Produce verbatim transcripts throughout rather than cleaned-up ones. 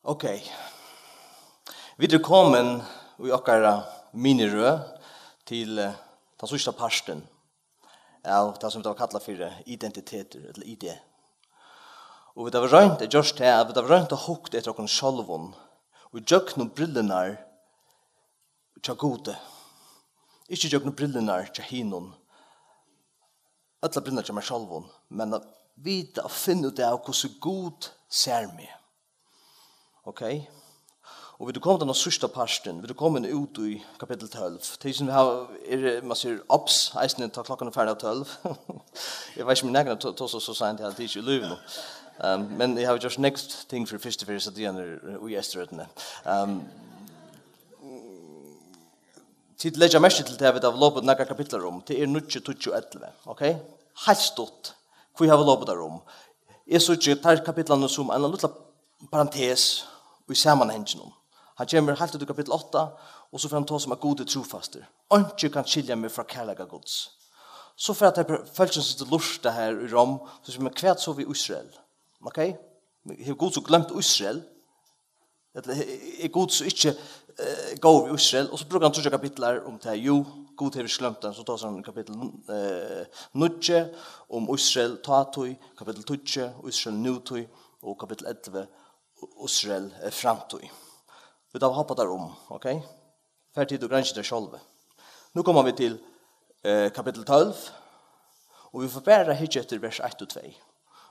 Ok. Vit eru komin í okkara minirøð til eh, tann síðsta partin av tað, sum vit hava kallað fyri identitetir, ella I D. Og vit hava roynt at gjørt tað, at vit hava roynt at hugt eftir okkum sjálvum, og gjøgnum brillurnar hjá Gudi. Ikki gjøgnum brillurnar hjá hinum. Allar brillurnar hjá mær sjálvum, men at vita og finna út av, hvussu Gud sær meg. Ok? Og vit eru komin til síðsta partin, vit eru komin út í kapitel tólv. Tey sum hava, er, man sigur, obs, eisini tá klokkan er farin av tólv. Eg veit ikki, um nakar to-, tosar so seint, eg haldi ikki í lívinum. Um, men eg havi gjørt nógv ting fyri fyrstu ferð, so tað er í eysturoynni. Um, Tit leggja merki til tað, vit hava lopið nakrar kapitlar um. Tað er níggju, tíggju, ellivu, ok? Heilt stutt. Hví hava vit lopið tær um? Eg síggi tær kapitlarnar sum eina lítla parentes í samanhanginum. Hann kemur heilt út í kapitel átta, og so fer hann at tosa um, at Gud er trúfastur. Einki kann skilja meg frá kærleika Guds. So fer at tey fólkini, sum sita og lurta her í Rom, so siga: "Men hvat so við Ísrael?" Ok? Hevur Gud so gloymt Ísrael? Ella er Gud so ikki eh, góður við Ísrael? Og so brúkar hann tríggjar kapitlar um tað. Jú, Gud hevur ikki gloymt hann. So tosar hann í kapitel eh, níggju um Ísrael tátíð, kapitel tíggju, Ísrael nútíð, og kapitel ellivu, Ísrael eh, framtíð. Vit hava hoppað tær um, ok? Far tit og granská tær sjálvi. Nú koma vit til eh, kapitel tólv, og vit fara bara hyggja eftir vers eitt og tvey.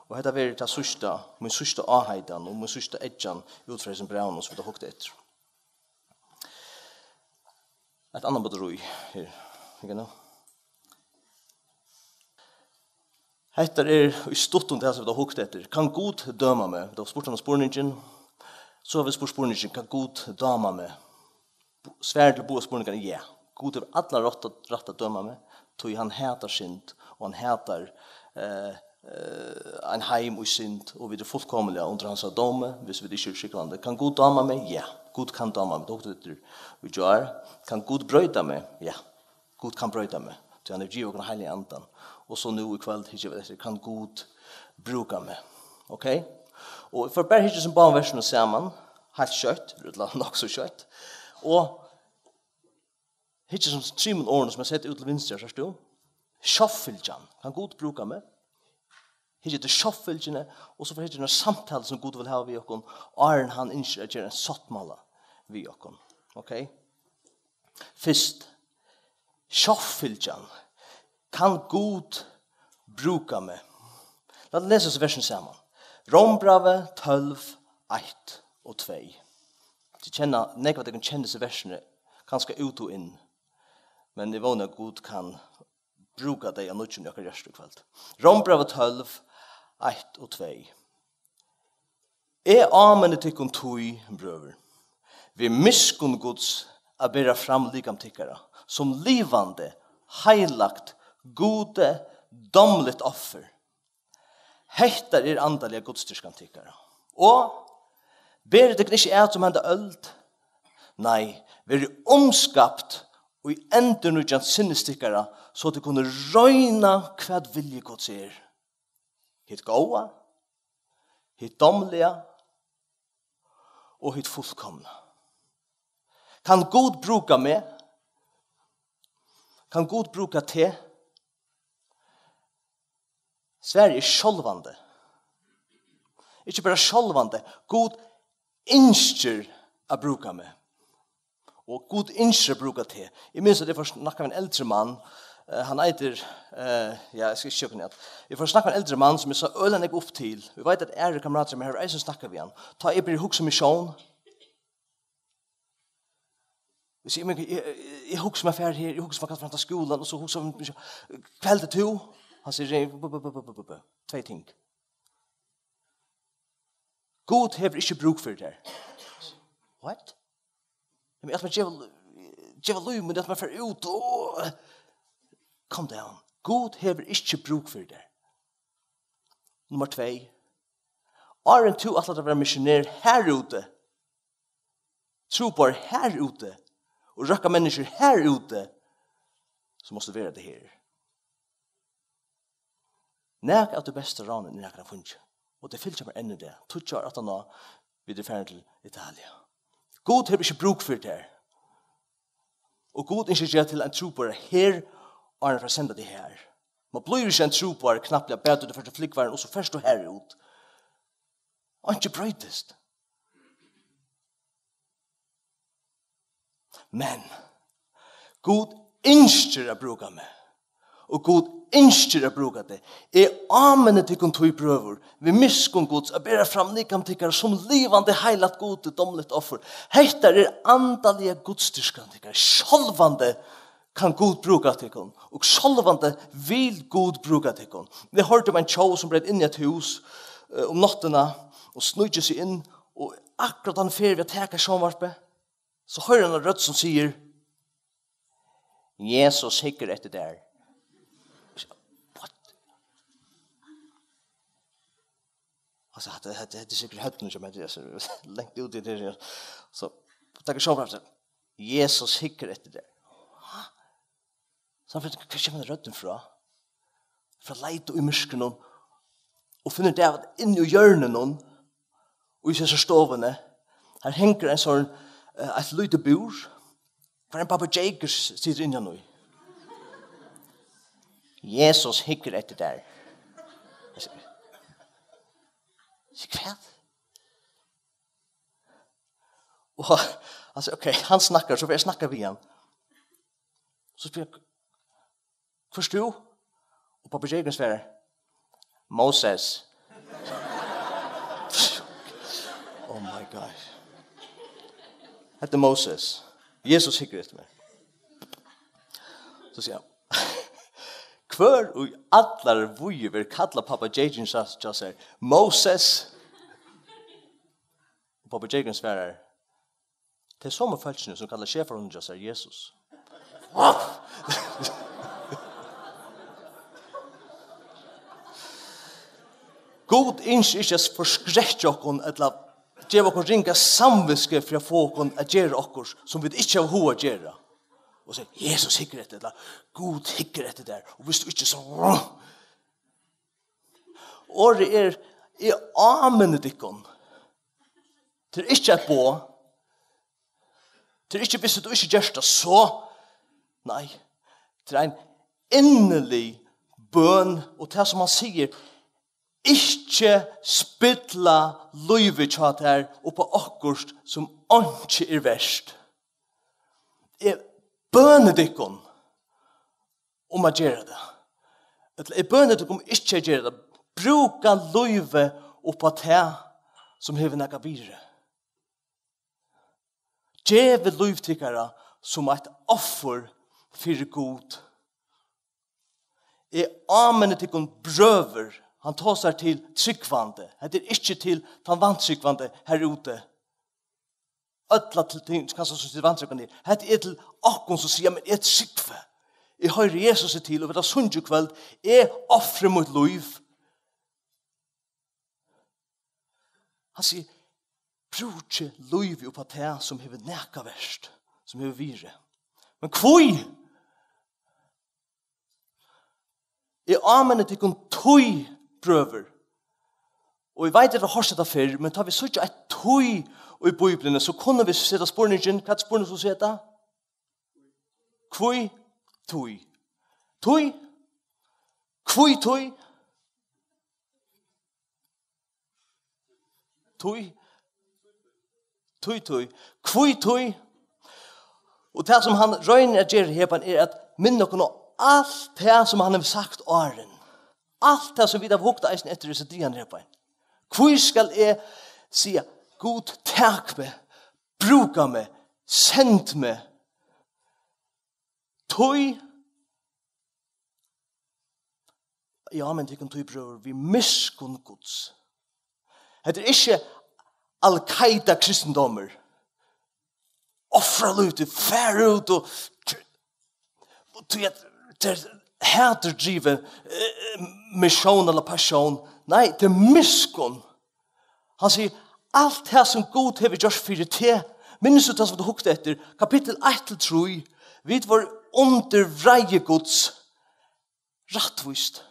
Og hetta verður tað síðsta, mín síðsta áheitan og mín síðsta eggjan út frá hesum brævinum, sum vit hava hugt eftir. Eitt annað botterí her. Hygg nú. Hetta er í stuttum tað, sum vit hava hugt eftir. Kann Gud døma meg? Vit hava spurt hana spurningin. So hava vit spurt spurningin: Kann Gud dáma meg? Svarið til báðar spurningarnar er ja. Gud hevur allan rætt at, rætt at døma meg, tí hann hatar synd, og hann hatar eh, eh, ein heim í synd, og vit eru fullkomiliga undir hansara dómi, hvis vit ikki eru skúlandi. Kann Gud dáma meg? Ja. Gud kann dáma meg. Doktor Vittur í gjár. Kann Gud broyta meg? Ja. Gud kann broyta meg, tí hann hevur givið okkum Heilaga Andan. Og so nú í kvøld, hyggja vit eftir, kann Gud brúka meg? Ok? Og eg fari bara hyggja hesum báðum versunum saman, heilt skjótt, ella nokk so skjótt. Og hyggja hesum trimum orðum, sum eg seti út til vinstru, sært tú? Sjálvfylgjan. Kann Gud brúka meg? Hyggja eftir sjálvfylgjuni, og so fari hyggja eftir eina samtalu, sum Gud vil hava við okkum, áðrenn hann ynskir at gera ein sáttmála við okkum. Ok? Fyrst, sjálvfylgjan. Kann Gud brúka meg? Lat okkum lesa hesi versini saman. Rómbrævið tólv, eitt og tvey. Tit kenna, nógv av tykkum kenna hesi versini, kanska út og inn. Men eg vóni, at Gud kann brúka tey av nýggjum í okkara hjarta í kvøld. Rómbrævið tólv, eitt og tvey. Eg áminni tykkum tí, brøður, við miskunn Guds, at bera fram likam tykkara sum livandi, heilagt, Gudi dámligt offur. Hetta er andaliga gudsdýrkan tykkara. Og berið tykkum ikki at sum henda øld, nei, verið umskapt í endurnýggjan sinnis tykkara, so tit kunnu royna, hvat vilji Guds er. Hitt góða, hitt dámliga og hitt fullkomna. Kann Gud brúka meg? Kann Gud brúka teg? Svarið er sjálvandi. Ikki bara sjálvandi, Gud ynskir at brúka meg. Og Gud ynskir at brúka teg. Eg minnist, at eg fór at snakka við ein eldri mann. Eh, hann eitur, eh, ja, eg skal ikki siga, hvat hann eitur. Eg fór at snakka við ein eldri mann, sum eg sá øgiliga nógv upp til. Eg veit, at aðrir kameratir hjá mær hava eisini snakkað við hann. Tá eg byrji at hugsa um missión, eg sigi, men eg, eg, eg hugsi um at fara her, eg hugsi um at fara til skúlan, og so hugsi eg um missión. Hvat heldur tú? Hann sigur, bu, bu, bu. Tvey ting. Gud hevur ikki brúk fyri tær. What? Men at man geva, geva lív, men at man fer út og, calm down. Gud hevur ikki brúk fyri tær. Nummar tvey. Áðrenn tú ætlar at vera missionær her úti, trúboðar her úti, og røkka menniskjur her úti, so mást tú vera tað her. Nakað av tí besta ráðnum, eg nakrantíð havi fingið. Og tað fylgir mær enn í dag. Tíggju ár aftaná, Vit eru farin til Italia. Gud hevur ikki brúk fyri tær. Og Gud ynskir at gera teg til ein trúboðara her, áðrenn hann fer at senda teg har. Man blívur ikki ein trúboðari knappliga bara tí tú fert til flúgvaran og so fert tú har út. Einki broytist. Men Gud ynskir at brúka meg. Og Gud ynskir at brúka teg. Eg áminni tykkum tí, brøður, við miskunn Guds, at bera fram likam tykkara sum livandi, heilagt, Gudi dámligt offur. Hetta er andaliga gudsdýrkan tykkara. Sjálvandi kann Gud brúka tykkum, og sjálvandi vil Gud brúka tykkum. Eg hoyrdi um ein tjóv sum breyt inn í eitt hús, eh, um náttina og sníkti seg inn, og akkurát hann fer við at taka sjónvarpið, so hoyrir hann eina rødd sum sigur: "Jesus hyggur eftir tær." What? Altso, hetta, hetta, hetta er sikkurt høvdinum hjá mær, tað er so langt úti í tað. So, takk sjálv fyri. "Jesus hyggur eftir tær." Ha? So hann fer, hvar kemur røddin frá? Fer at leita í myrkrinum og finnur út av at inni í hjørninum í hesi stovuni, har hongur ein sånn, eh, eitt lítið búr, har ein pappageykur situr inni í. "Jesus hyggur eftir tær." Eg sigi, "Hvat?" Og hann sigur, "Ok, hann snakkar, so fer eg at snakka við hann." So spyr eg, "Hvør ert tú?" Og pappageygin svarar, "Moses." Oh my God. Hetta er Moses. Jesus hyggur eftir mær. So sigur hann, "Hvør í allari víðu verður kallað pappageykin hjá, hjá sær? Moses?" Og pappageykin svarar, "Tey somu fólkini, sum kalla sjefarhundin hjá sær Jesus." Gud ynskir ikki at forskrekja okkum ella geva okkum ringa samvitsku fyri at fáa okkum at gera okkurt, sum vit ikki hava hug at gera. Og siga, "Jesus hyggur eftir tær," ella, "Gud hyggur eftir tær, og viss tú ikki, so." Orðið er, eg áminni tykkum. Tað er ikki eitt boð. Tað er ikki, viss tú ikki gert tað, so. Nei. Tað er ein innilig bøn, og tað sum hann sigur, ikki spilla lívið hjá tær upp á okkurt sum einki er vert. Eg bøni tykkum um at gera tað. Ella eg bøni tykkum ikki at gera tað. Brúka lívið upp á tað sum hevur nakað virði. Gevið lív tykkara sum eitt offur fyri Gud. Eg áminni tykkum, brøður, hann tosar til trúgvandi. Hetta er ikki til tann vantrúgvandi har úti. Øll til ting, kanska sum til vantrúgvandi. Hetta er til okkum sum siga, "Men eg trúgvi. Eg hoyri Jesus er til, og vit hava sungið í kvøld. Eg ofri mítt lív." Hann sigur, "Brúkið lívið upp á tað sum hevur nakað vert, sum hevur virði." Men hví? Eg áminni tykkum tí, brøður. Og eg veit, tit hava hoyrt hetta fyrr, men tá vit síggja eitt tí í Bíbliuni, so kunnu vit seta spurningin, hvat er spurningurin, sum seta? Hví tí? Tí? Hví tí? Tí? Tí, tí. Hví tí? Og tað, sum hann roynir at gera her, er at minna okkum á alt tað, sum hann hevur sagt áðrenn. Alt tað, sum vit hava hugt eisini eftir hesar dagarnar her. Hví skal eg siga, "Gud, tak meg, brúka meg, send meg"? Tí, ja, men tykkum tí, brøður, við miskunn Guds. Hetta er ikki Al-Qaida-kristindómur. Ofra lítið, far út og, og tí at tað er haturdrivin, eh, missión ella pasión. Nei, tað er miskunn. Hann sigur, alt tað sum Gud hevur gjørt fyri teg. Minnist tú tað sum tú hugdi eftir? Kapittul eitt til trý. Vit vóru undir vreiði Guds. Rættvíst.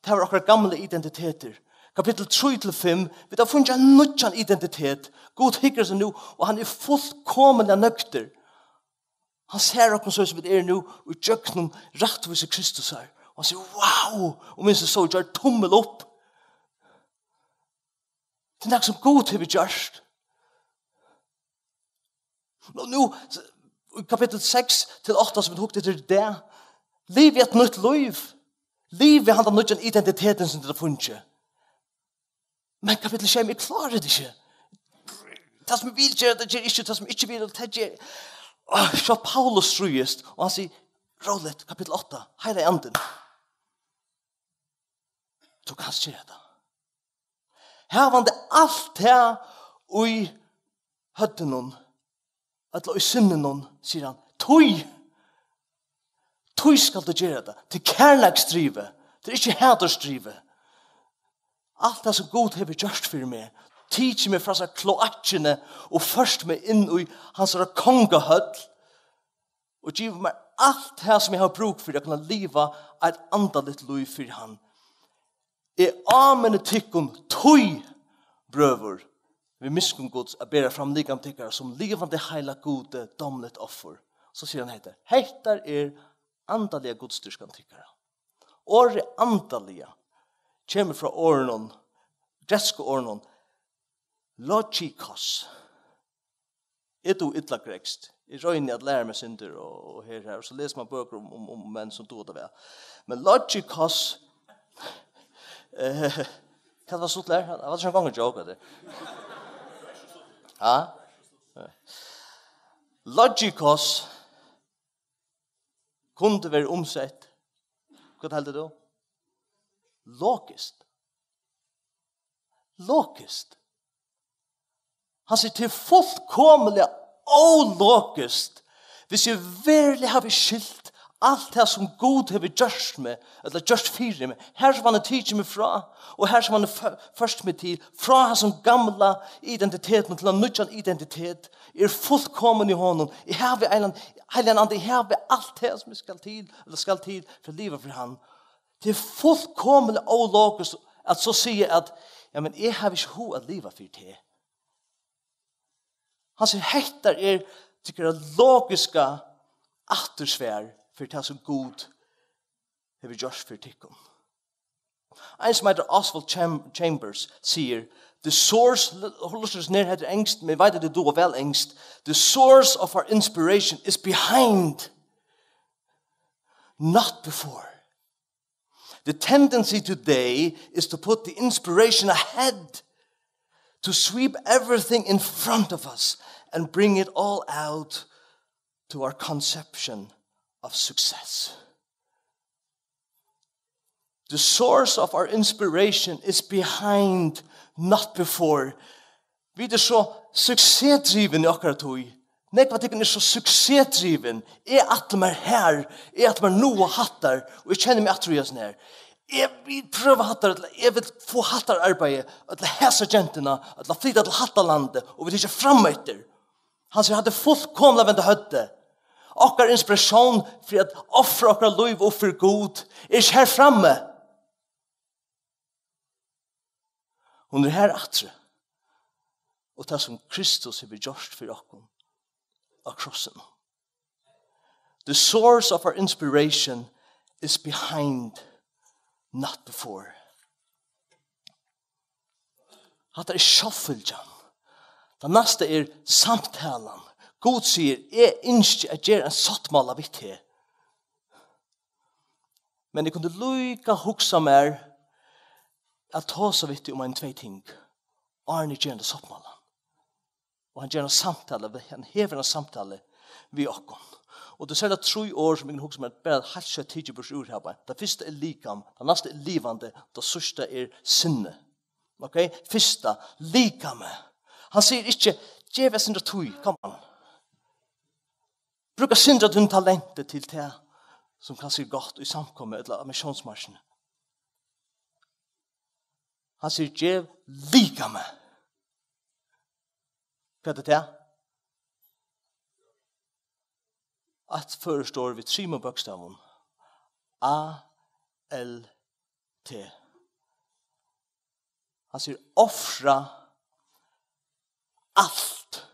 Tað var okkara gamla identitetur. Kapittul trý til fimm, vit hava funnið ein nýggjan identitet. Gud hyggur seg nú, og hann er fullkomiliga nøgdur. Hann sær okkum so sum vit eru nú, og gjøgnum rættvísi Kristusar. Og hann sigur, wow! Og minnst so gjør tummil upp. Tað er nakað sum Gud hevur gjørt. Og nú, í kapittul seks til átta, sum vit hugdu eftir í dag, livi eitt nýtt lív. Livi handan nýggjan identitetin sum tit hava funnið. Men kapittul sjey, eg klári tað ikki. Tað sum eg vil gera, tað geri eg ikki, tað sum eg ikki vil, tað geri eg. Áh, so Paulus stríðist, og hann sigur, róligt, kapittul átta, heilagi andin. Tú kanst gera tað. Havandi alt tað í høvdinum, ella í sinninum, sigur hann, tí, tí skal tú gera tað. Tað er kærleiksdrivið, tað er ikki hatursdrivið. Alt tað sum Gud hevur gjørt fyri meg, tikið meg frá sær kloakkini og ført meg inn í hansara kongahøll, og givið mær alt tað sum eg havi brúk fyri at kunna liva eitt andaligt lív fyri hann. Eg áminni tykkum tí, brøður, við miskunn Guds, at bera fram likam tykkara sum livandi, heilagt, Gudi dámligt offur. So sigur hann hetta. Hetta er andaliga gudsdýrkan tykkara. Orðið andaliga kemur frá orðinum, gretsku orðinum, logikos. Eg dugi illa gretskt. Eg royni at læra meg sindur og, og her, her. Og so lesur man bøkur um, um, um menn sum duga tað væl. Men logikos, eh, hvat var stuttligt? Tað var ikki ein gongujoke, hetta. Ha? Ja. Logikos kundi verið umsett. Hvat heldur tú? Logiskt. Logiskt. Hann sigur, tað er fullkomiliga ólogiskt, hvis eg veruliga havi skilt alt tað sum Gud hevur gjørt meg, ella gjørt fyri meg, har sum hann hevur tikið meg frá, og har sum hann hevur fø-, ført meg til, frá hasum gamla identitetinum til ein nýggjan identitet, eg eri fullkomin í honum, eg havi ein, Heilagan Anda, eg havi alt tað sum eg skal til, ella skal til, fyri at liva fyri hann. Tað er fullkomiliga ólogiskt at so siga at, ja, men eg havi ikki hug at liva fyri teg. Hann sigur, hetta er tykkara logiska aftursvar fyri tað sum Gud hevur gjørt fyri tykkum. Ein sum eitur Oswald Cham-, Chambers sigur, the source, l-, lurta nær, hetta er enskt, men eg veit at tit duga væl enskt, the source of our inspiration is behind, not before. The tendency today is to put the inspiration ahead, to sweep everything in front of us and bring it all out to our conception of success. The source of our inspiration is behind, not before. Vit eru so suksessdrivin í okkara tíð. Nógv av tykkum eru so suksessdrivin. Eg ætli mær har, eg ætli mær nú og hattar, og eg kenni meg aftur í hesum her. Eg vil prøva hattar, ella eg vil fáa hattar arbeiði, ella hasa gentuna, ella flyta til hatta landið, og vit hyggja fram eftir. Hann sigur, hatta er fullkomiliga venda høvdið. Okkara inspiratión fyri at ofra okkara lív upp fyri Gud er ikki har frammi. Hon er har aftur. Og tað sum Kristus hevur gjørt fyri okkum á krossinum. The source of our inspiration is behind, not before. Hatta er sjálvfylgjan. Tað næsta er samtalan. Gud sigur, eg ynski at gera ein sáttmála við teg. Men eg kundi líka hugsa mær at tosa við teg um ein tvey ting, áðrenn eg geri henda sáttmálan. Og hann ger eina samtalu, hann hevur eina samtalu við okkum. Og tað er serliga trý orð, sum eg kann hugsa mær, bara heilt skjótt tikið burtur úr her. Tað fyrsta er likam, tað næsta er livandi, tað síðsta er sinni. Ok? Fyrsta, likami. Hann sigur ikki, gev eitt sindur av tíð, come on. Brúk eitt sindur av tínum talenti til tað, sum kanska er gott í samkomu ella á missiónsmarkini. Hann sigur, gev likami. Hvat er tað? Eitt føroyskt orð við trimum bókstavum. A L T. Hann sigur: "Ofra alt."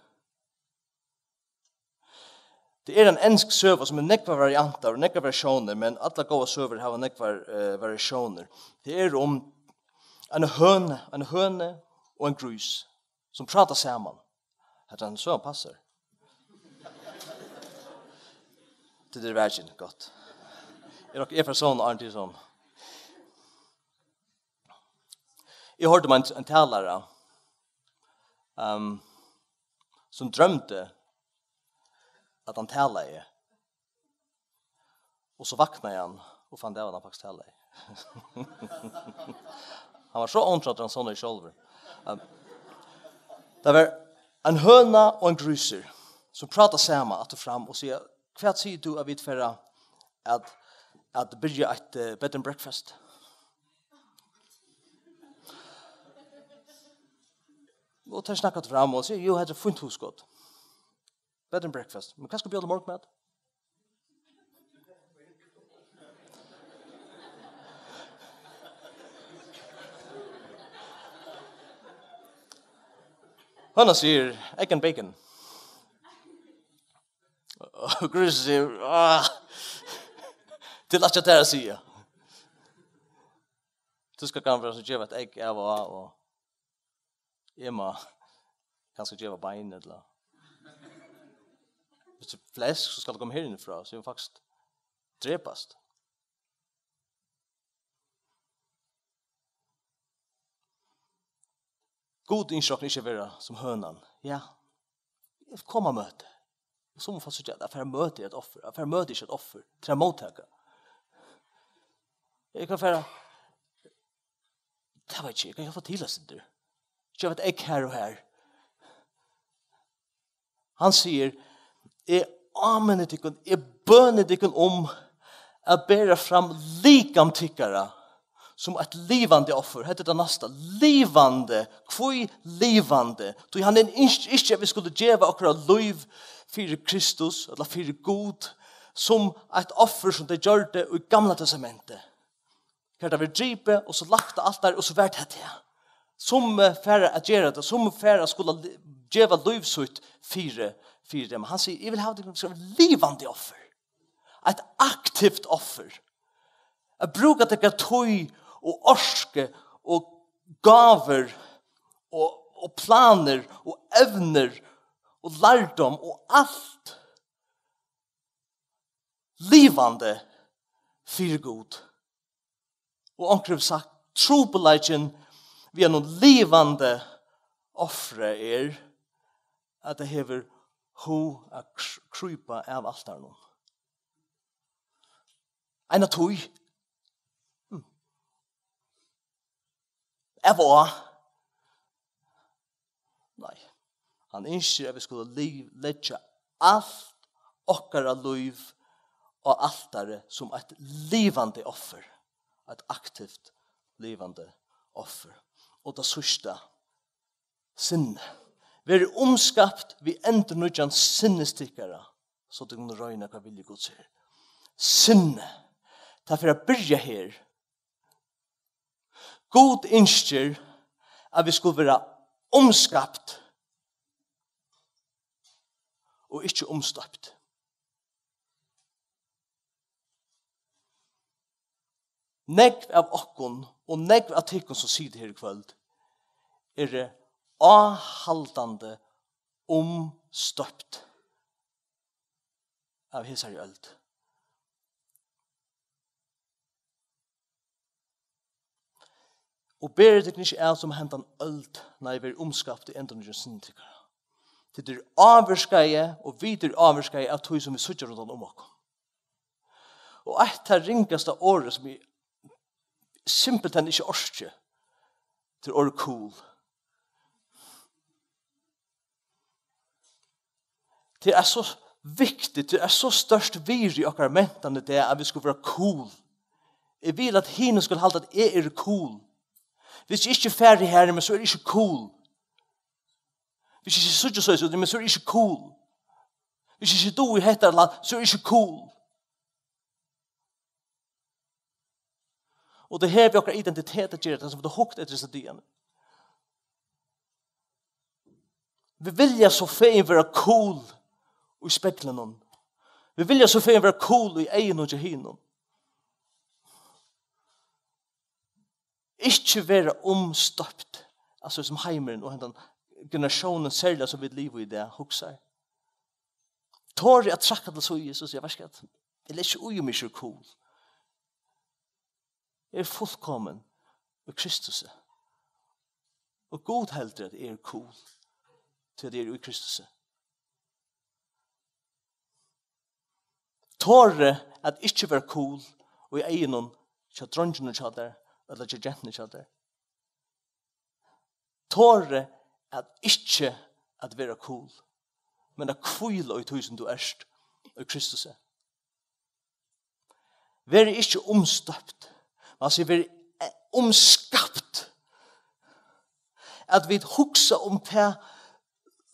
Tað er ein ensk søga, sum er nógvar variantar og nógvar versjónir, men allar góðar søgur hava nógvar, eh, variatiónir. Tað er um eina hønu, eina hønu og ein grís, sum práta saman. Hetta er ein søga passar. Tað er væl, gott. Eg eri persónliga áðrenn til sånn. Eg hoyrdi um ein, ein talara, ehm, sum droymdi, at hann talaði. Og so vaknaði hann og fann av, at hann faktiskt talaði. Hann var so óntræntur, hann sovnaði sjálvur. Ehm, tað var ein høna og ein grísur, sum práta saman aftur og fram og siga: "Hvat sigur tú, at vit fara at, at byrja eitt, eh, bed and breakfast?" Og tær snakka fram og siga: "Jú, hetta er fínt hugskot. Bed and breakfast. Men hvat skal bjóða morgunmat?" Høna sigur: "Egg and bacon." Og grísurin sigur: "Ah, tað er ikki tað at siga. Tú skal kanska geva eitt egg av og á, og eg má kanska geva bein, ella viss tað er flesk, so skal tað koma her inn frá, so eg má faktiskt drepast." Gud ynskir okkum ikki at vera sum hønan. Ja, kom á møti. Og so má fólk síggja, at fara á møti er eitt offur. At fara á møti er ikki eitt offur. Tað er at móttaka. Eg kann fara, tað veit eg ikki, eg kann hjálpa til eitt sindur. Geva eitt egg her og har. Hann sigur: "Eg áminni tykkum, eg bøni tykkum um at bera fram likam tykkara sum eitt livandi offur." Hetta er tað næsta. Livandi. Hví livandi? Tí hann er ynskti ikki, at vit skulu geva okkara lív fyri Kristus, ella fyri Gud, sum eitt offur, sum tey gjørdu í Gamla Testamenti. Har tað verður dripið, og so lagt á altar, og so var tað tað. Sum, eh, fara at gera tað, sum fara at skula li-, geva lív sítt fyri, fyri tað. Men hann sigur: "Eg vil hava tykkum sum livandi offur. Eitt aktivt offur. At brúka tykkara tíð og orku og gávur og, og planir og evnir og lærdóm og alt livandi fyri Gud." Og onkur hevur sagt: "Trupulleikin við einum livandi offri er, at tað hevur hug at kr-, krýpa av altarinum." Eina tíð. Hm. Av og á. Nei. Hann ynskir, at vit skulu liv-, leggja alt okkara lív á altarið sum eitt livandi offur. Eitt aktivt, livandi offur. Og tað síðsta: sinni. Verið umskapt við endurnýggjan sinnis tykkara, so tit kunnu royna, hvat vilji Guds er. Sinni. Tað fer at byrja her. Gud ynskir, at vit skulu vera umskapt og ikki umstøpt. Nógv av okkum og nógv av tykkum, sum sita her í kvøld, eru áhaldandi umstøpt av hesari øld. Og berið tykkum ikki av sum hendan øld, nei, verið umskapt í endurnýggjum sinni tykkara. Tit eru ávirkaði, og vit eru ávirkaði av tí, sum vit síggja rundan um okkum. Og eitt tað ringasta orðið, sum eg simpelthen ikki orki, tað er orðið cool. Tað er so viktigt, tað er so stórt virði í okkara mentan í dag, at vit skulu vera cool. Eg vil, at hini skulu halda, at eg eri cool. Viss eg ikki fari har, men so eri eg ikki cool. Viss eg ikki síggi soleiðis út, men so eri eg ikki cool. Viss eg ikki dugi hetta, ella, so eri eg ikki cool. Og tað hevur við okkara identitet at gera, tað sum vit hava hugt eftir hesa dagarnar. Vit vilja so fegin vera cool í speglinum. Vit vilja so fegin vera cool í eygunum hjá hinum. Ikki vera umstøpt, altso sum heimurin og hendan generatiónin, serliga sum vit liva í dag, hugsar. Tori at trakka til síðis og siga, veitst hvat, eg leggi ikki í, um eg ikki eri cool. Eg eri fullkomin í Kristusi. Og Gud heldur, at eg eri cool, tí at eg eri í Kristusi. Tori at ikki vera cool í eygunum hjá dreingjunum hjá tær, ella hjá gentuni hjá tær. Tori at ikki at vera cool, men at hvíla í tí, sum tú ert í Kristusi. Verið ikki umstøpt, men altso verið, eh, umskapt. At vit hugsa um tað,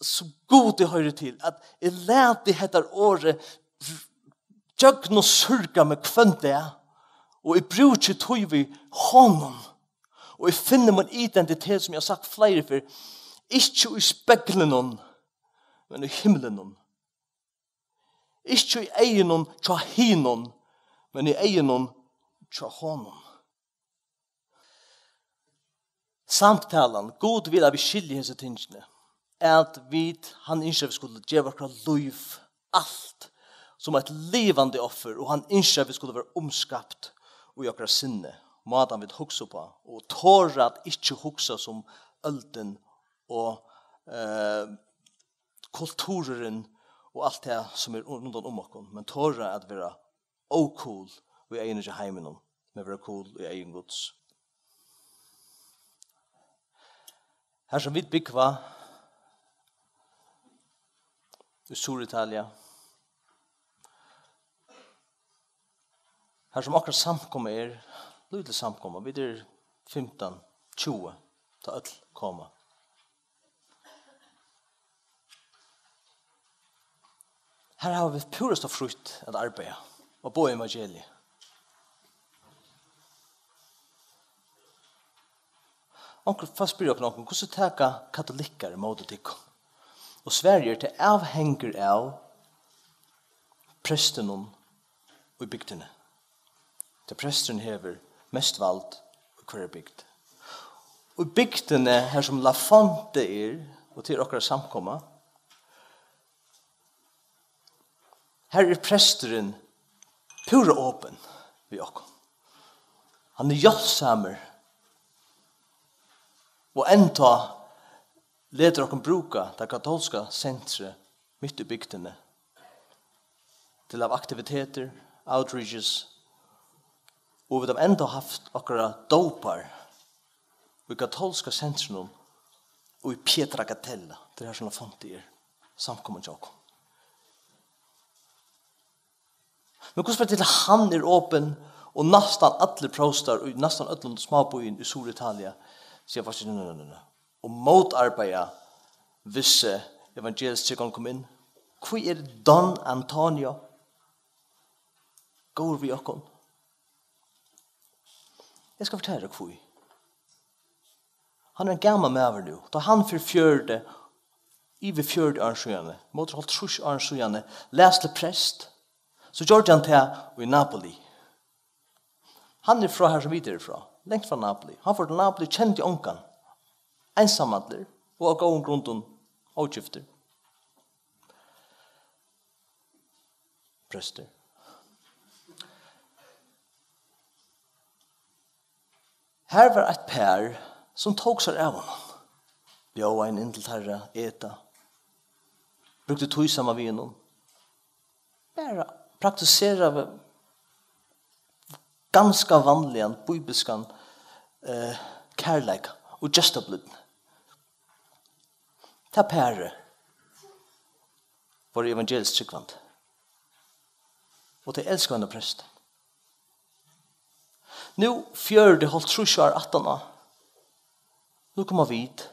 sum Gudi hoyrir til, at eg lati hetta orðið gjøgnumsúrga meg hvønn dag, og eg brúki tíð við honum, og eg finni mín identitet, sum eg havi sagt fleiri ferð, ikki í speglinum, men í himlinum. Ikki í eygunum hjá hinum, men í eygunum hjá honum. Samtalan, Gud vil, at vit skilja hesi tingini, at vit, hann ynskir, at vit skulu geva okkara lív, alt, sum eitt livandi offur, og hann ynskir, at vit skulu vera umskapt í okkara sinni, mátan vit hugsa uppá, og tora at ikki hugsa sum ølin og, eh, kultururin og alt tað, sum er rundan um okkum, men tora at vera ócool í eygunum hjá heiminum, men vera cool í eygum Guds. Har sum vit búgva, í Suðuritalia, har sum okkara samkoma er, lítil samkoma, vit eru fimtan, tjúgu, tá øll koma. Har hava vit púrasta frítt at arbeiða og boða evangeliið. Onkur fólk spyrja okkum, onkur, hvussu taka katolikkar ímóti tykkum? Og svarið er, tað avhongur av prestinum í bygdini. Tí presturin hevur mest vald í hvørjari bygd. Og í bygdini, har sum La Fonte er, og til okkara samkoma, har er presturin púra opin við okkum. Hann er hjálpsamur og enntá letur okkum brúka tað katólska sentrið mitt í bygdini til av aktivitetir, outreaches, og vit hava enntá havt okkara dópar í katólska sentrinum í Pietragatelli, tað er har sum La Fonte er, samkoman hjá okkum. Men hvussu ber til, hann er opin, og næstan allir próstar í næstan øllum smábýum í Suðuritalia siga faktiskt, nei, nei, nei, nei, og mótarbeiða, hvis, eh, evangelisk trúgvin kom inn. Hví er Don Antonio góður við okkum? Eg skal fortelja tær hví. Hann er ein gamal maður nú. Tá hann fyri fjøruti, yvir fjøruti árum síðani, móti hálvtrýss árum síðani, las til prest, so gjørdi hann tað í Napoli. Hann er frá har sum vit eru frá, langt frá Napoli. Hann fór til Napoli, kendi ongan. Einsamallur og av góðum grundum ógiftur. Prestur. Har var eitt par, sum tók sær av honum. Bjóðaði honum inn til teirra, eta. Brúkti tíð saman við honum. Bara praktiseraði ganska vanligan bíbilskan, eh, kærleika og gestablídni. Tað parið vóru evangelisk trúgvandi. Og tey elskaðu henda prestin. Nú, fjøruti, hálvtrýss ár aftaná, nú koma vit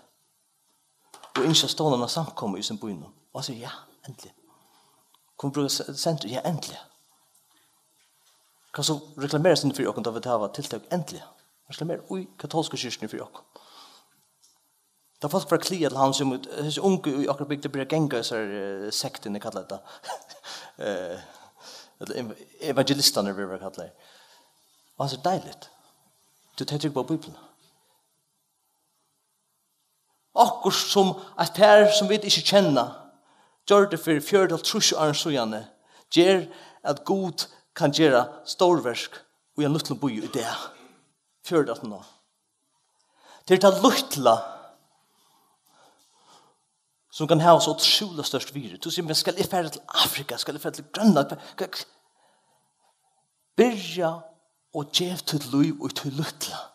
og ynskja stovna eina samkomu í hesum býnum. Og hann sigur, ja, endiliga. Kunnu brúka se-, sentrum? Ja, endiliga. Kanst tú reklamera sindur fyri okkum, tá vit hava tiltøk? Endiliga. Reklamera í katólsku kirkjuni fyri okkum. Tá fólk fara at klaga til hann, sum at hesi ungu í okkara bygd byrja at ganga í hesar, eh, sektini, kalla tað. Eh, ella ev-, evangelistarnir verða kallaðir. Og hann sigur: "Deiligt. Tú, tey trúgva á Bíbliuna." Okkurt sum eitt par, sum vit ikki kenna, gjørdi fyri fjøruti, hálvtrýss árum síðani, ger at Gud kann gera stórverk í ein lítlum býi í dag. Fjøruti aftan á. Tað er tað lítla, sum kann hava so ótrúliga stórt virði. Tú sigur: "Men skal eg fara til Afrika? Skal eg fara til Grønland?" Hva, hva, byrja og gev títt lív í tí lítla.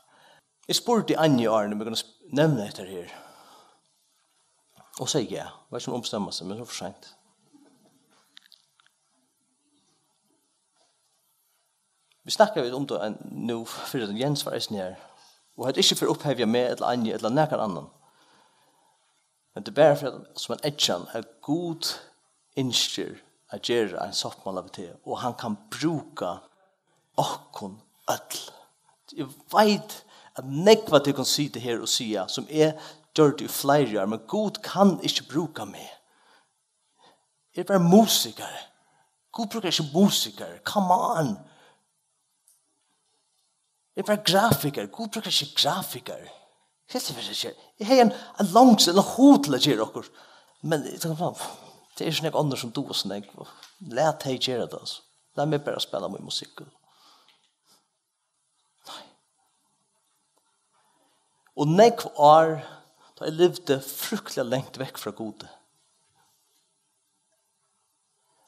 Eg spurdi Anju áðrenn, um eg kundi sp-, nevna hetta her. Og segði ja. Var ikki um ombestemma seg, men so for seint. Vit snakkaðu um tað ein, nú, fyrr, at Jens var eisini her. Og hetta er ikki fyri at upphevja meg, ella Anju, ella nakran annan. Men tað er bara fyri at, sum ein eyðkenn, at Gud ynskir at gera ein sáttmála við teg, og hann kann brúka okkum øll. Eg veit, at nógv av tykkum sita her og siga, sum eg gjørdi í fleiri ár: "Men Gud kann ikki brúka meg. Eg eri bara musikari. Gud brúkar ikki musikarar. Come on. Eg eri bara grafikari. Gud brúkar ikki grafikarar." Helt eg fyri seg. Eg hevði ein, ein longsel, ein hug til at gera okkurt. Men eg tenkti: "Fan, tað eru so nógv onnur sum duga so nógv. Lat tey gera tað, altso. Lat meg bara spæla mín musikk." Nei. Og nógv ár, tá eg livdi fryktilega langt vekk frá Gudi,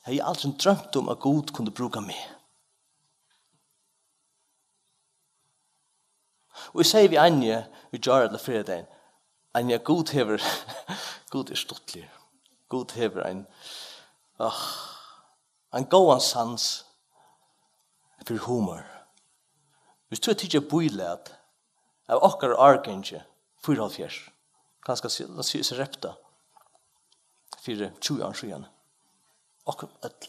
hevði eg aldrin droymt um, at Gud kundi brúka meg. Og eg segði við Anju í gjár ella fyrradagin: "Anja, Gud hevur, Gud er stuttligur. Gud hevur ein, ah, ein góðan sans fyri humor. Viss tú hevur tikið eitt bílæt av okkara árgangi fýraoghálvfjerðs, kanska si-, lat siga Sarepta, fyri tjúgu árum síðan. Okkum øll."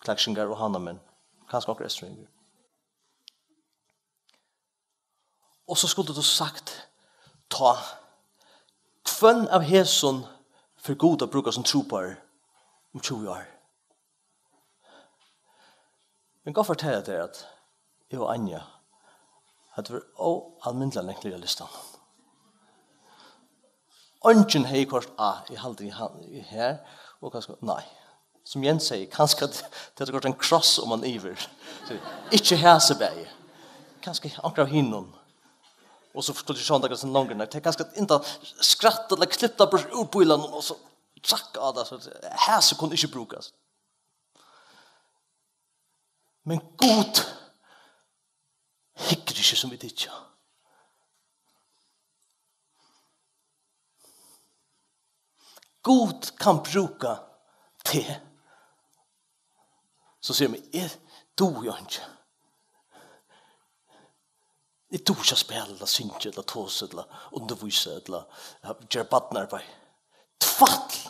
Klaksvíkingar og Havnarmenn. Kanska okkurt eysturfyri. Og so skuldi tú sagt: "Tá, hvønn av hesum fer Gud at brúka sum trúboðara um tjúgu ár?" Men gott fortelja tær, at eg og Anja, hetta var óalmindiliga langt niður á listanum. Eingin hevði koyrt A, eg haldi, eg ha-, eg her, og kanska, nei. Sum Jens segði, kanska at tað er koyrt ein kross um hann yvir. So, ikki hasi bæði. Kanska onkra av hinum. Og so skuldi eg sjá, um tað er longri, nei, tað er kanska at enda skratta ella klippa burtur úr bílætinum og so trakka á tað, so at hasi kunnu ikki brúkast. Men Gud hyggur ikki sum vit hyggja. Gud kann brúka teg. So sigur meg, eg dugi einki. Eg dugi ikki at spæla, ella syngja, ella tosa, ella undirvísa, ella gera barnaarbeiði. Tvætl!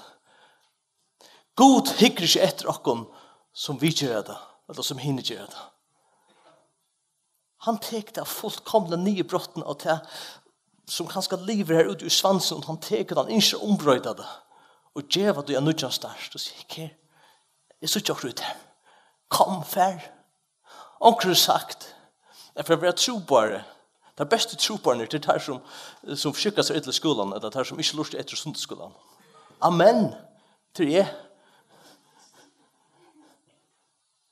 Gud hyggur ikki eftir okkum, sum vit gera tað, ella sum hini gera tað. Hann tekur tað fullkomiliga niðurbrotna og tað, sum kanska livir her úti í svansinum, hann tekur tað, hann ynskir at umbroyta tað og geva tí ein nýggjan start og siga: "Her, eg síggi okkurt í tær. Kom, far." Onkur hevur sagt, at fyri at vera trúboðari, teir bestu trúboðarnir, tað eru teir, sum, sum skikka sær illa í skúlanum, ella teir, sum ikki lurta eftir sunnudagsskúlanum. Amen. Tað eri eg.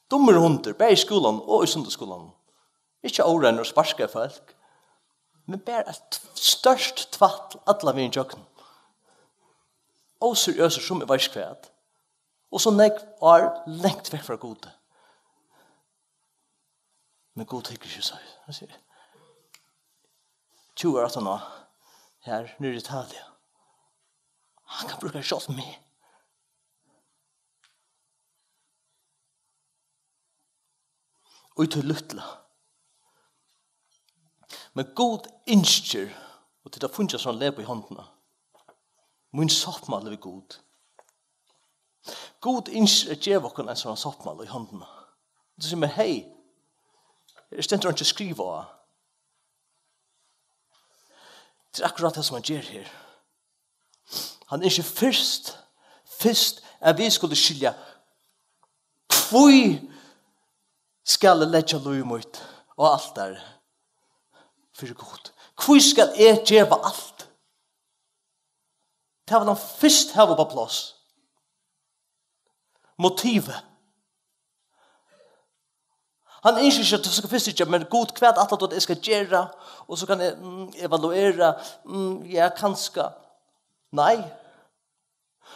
Dummur hundur, bæði í skúlanum og í sunnudagsskúlanum. Ikki óreinur og sparkaði fólk, men bara eitt stórt tvætl allan vegin gjøgnum. Óseriøsur sum eg veit ikki hvat. Og so nógv ár langt vekk frá Gudi. Men Gud hyggur ikki so. Hann sigur, tjúgu ár aftaná, her niðri í Italia. Hann kann brúka sjálvt meg. Og í tí lítla. Men Gud ynskir, og tit hava fingið sovorðið lepp í hondina, mín sáttmáli við Gud. Gud ynskir at geva okkum ein sovorðnan sáttmála í hondina. Tú sigur mær, hey, her stendur einki skrivað á. Tað er akkurát tað, sum hann ger her. Hann ynskir fyrst, fyrst, at vit skulu skilja, hví skal eg leggja lív mítt á altarið fyri Gud? Hví skal eg geva alt? Tað vil hann fyrst hava upp á pláss. Motivið. Hann ynskir ikki, at tú skal fyrst síggja, men Gud, hvat ætlar tú, at eg skal gera? Og so kann eg, mm, evaluera, mm, ja, kanska. Nei.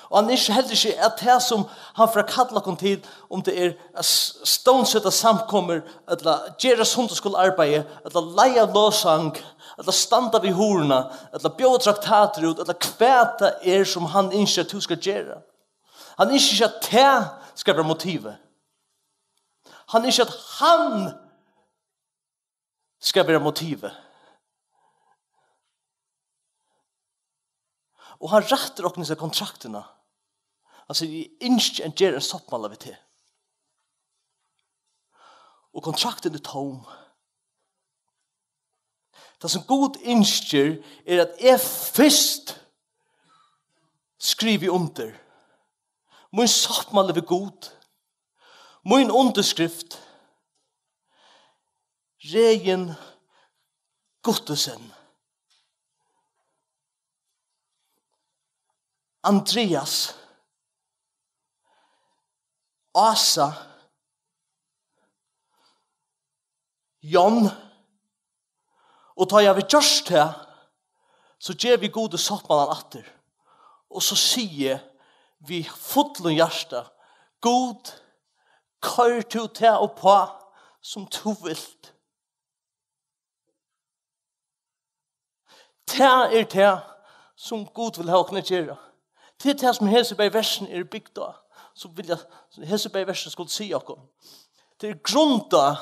Og hann ynskir heldur ikki, at tað, sum hann fer at kalla okkum til, um tað er at s-, stovnseta samkomur, ella gera sunnudagsskúlaarbeiði, ella leiða lovsang, ella standa við hurðina, ella bjóða traktatir út, ella hvat tað er, sum hann ynskir, at tú skal gera. Hann ynskir ikki, at tað skal vera motivið. Hann ynskir, at hann skal vera motivið. Og hann rættir okkum hesa kontraktina. Hann sigur, "Eg ynski at gera ein sáttmála við teg." Og kontraktin er tóm. Tað, sum Gud ynskir, er, at eg fyrst skrivi undir. Mín sáttmáli við Gud. Mín undirskrift. Regin Guttesen. Andreas. Ása. John. Og tá eg havi gjørt tað, so gevi eg Gudi sáttmálan aftur. Og so sigi eg við fullum hjarta, "Gud, koyr tú tað uppá, sum tú vilt." Tað er tað, sum Gud vil hava okkum at gera. Tað er tað, sum hesi bæði versini eru bygd á, sum vilja, sum hesi bæði versini skulu siga okkum. Tað er grundað